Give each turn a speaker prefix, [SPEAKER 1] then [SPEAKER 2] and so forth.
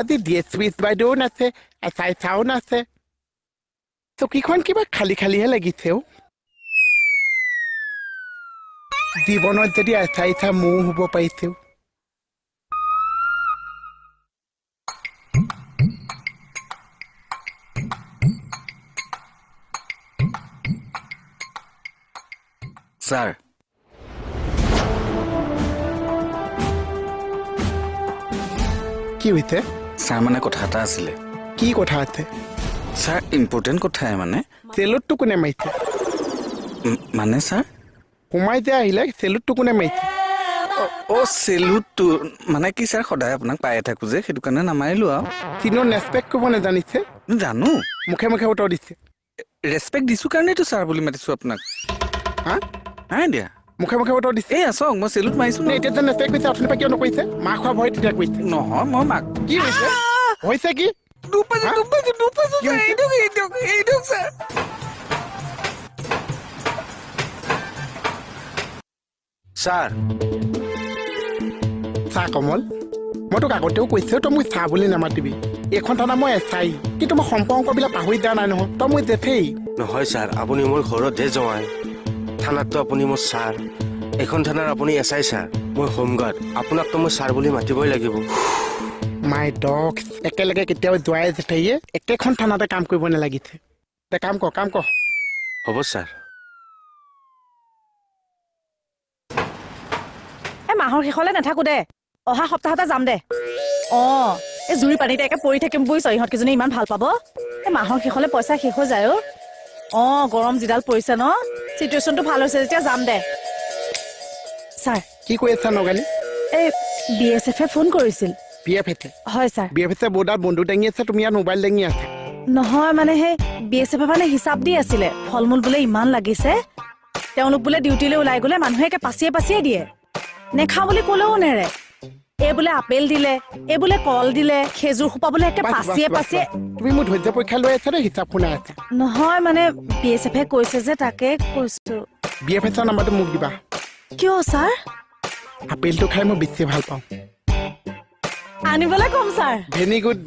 [SPEAKER 1] আজি D S P বাইদেউ নাছে, S I ছাৰো নাছে, চকীখন কিবা খালী খালীহে লাগিছে। অ' জীৱনত যদি এছ I sir ময়ো হ'ব পাৰিছেও।
[SPEAKER 2] ছাৰ
[SPEAKER 1] কি হৈছে?
[SPEAKER 2] ছাৰ মানে কথা এটা আছিলে।
[SPEAKER 1] কি কথা আছে?
[SPEAKER 2] ছাৰ ইম্পৰ্টেণ্ট কথাই মানে।
[SPEAKER 1] চেলুটটো কোনে মাৰিছে?
[SPEAKER 2] মানে ছাৰ
[SPEAKER 1] সোমাই যে আহিলে চেলুটটো কোনে মাৰিছে?
[SPEAKER 2] অ' চেলুটটো মানে কি ছাৰ, সদায় আপোনাক পায়ে থাকো যে, সেইটো কাৰণে নামাৰিলো আৰু।
[SPEAKER 1] চিনিয়ৰ ৰেচপেক্ট কৰিব নাজানিছে?
[SPEAKER 2] জানো।
[SPEAKER 1] মুখে মুখে উত্তৰ দিছে।
[SPEAKER 2] ৰেচপেক্ট দিছো কাৰণেতো ছাৰ বুলি মাতিছো আপোনাক।
[SPEAKER 1] হা
[SPEAKER 2] নাই দিয়া,
[SPEAKER 1] মুখে মুখে উত্তৰ দিছে।
[SPEAKER 2] এই চাওক মই চেলুট মাৰিছো।
[SPEAKER 1] এতিয়া যে ৰেচপেক্ট কৰিছে, অথনিৰ পৰা কিয় নকৰিছে? মাক খোৱা ভয় তেতিয়া কৈছে।
[SPEAKER 2] নহয় মই মাক
[SPEAKER 1] কি হৈছে? হৈছে কি?
[SPEAKER 3] ছাৰ
[SPEAKER 1] চা কমল, মই তোক আগতেও কৈছো তই মোক চা বুলি নামাতিবি। এইখন থানা মই এছ I, কিন্তু মই সম্পৰ্কবিলাক পাহৰি দিয়া নাই নহয়। তই মোক জেঠেই।
[SPEAKER 3] নহয় ছাৰ, আপুনি মোৰ ঘৰতহে জোঁৱাই, থানাততো আপুনি মোৰ ছাৰ। এইখন থানাৰ আপুনি এছ I sir, মই হোমগাৰ্ড, আপোনাকতো মই ছাৰ বুলি মাতিবই লাগিব।
[SPEAKER 1] মাই ডগ, একেলগে কেতিয়াও জোঁৱাই জেঠেইয়ে একেখন থানাতে কাম কৰিব নালাগিছে। দে কাম কৰ, কাম কৰ।
[SPEAKER 3] হ'ব ছাৰ।
[SPEAKER 4] এই মাহৰ শেষলৈ নাথাকো দে, অহা সপ্তাহতে যাম দে। অঁ এই জুৰি পানীতে একে পৰি থাকিম বুজিছ, ইহঁতকেইজনী ইমান ভাল পাব। এই মাহৰ শেষলৈ পইচা শেষ হৈ যায়। অ' অঁ গৰম যিডাল পৰিছে ন, চিটুৱেশ্যনটো ভাল হৈছে যেতিয়া যাম দে। ছাৰ
[SPEAKER 1] কি কৈ আছা নগালী?
[SPEAKER 4] এই বি এছ এফে ফোন কৰিছিল।
[SPEAKER 1] বি এফ এফে?
[SPEAKER 4] হয় ছাৰ।
[SPEAKER 1] বি এফ এফে বৰ্ডাৰ বন্দুক দাঙি আছে, তুমি ইয়াত মোবাইল দাঙি আছা।
[SPEAKER 4] নহয় মানে সেই বি এছ এফে মানে হিচাপ দি আছিলে, ফল মূল বোলে ইমান লাগিছে, তেওঁলোক বোলে ডিউটিলৈ ওলাই গ'লে মানুহে একে পাচিয়ে পাচিয়ে দিয়ে, নেখাওঁ বুলি ক'লেও নেৰে। এই বোলে আপেল দিলে, এই বোলে কল দিলে, খেজুৰ সোপা বোলে একে পাচিয়ে পাচিয়ে।
[SPEAKER 1] তুমি মোৰ ধৈৰ্য পৰীক্ষা লৈ আছা নে হিচাপ শুনাই আছা?
[SPEAKER 4] নহয় মানে বি এছ এফে কৈছে যে তাকে কৈছো।
[SPEAKER 1] বি এফ এছৰ নাম্বাৰটো মোক দিবা।
[SPEAKER 4] কিয় ছাৰ?
[SPEAKER 1] আপেলটো খাই মই বেছি ভাল পাওঁ।
[SPEAKER 4] আনিবলৈ কম ছাৰ।
[SPEAKER 1] Very good.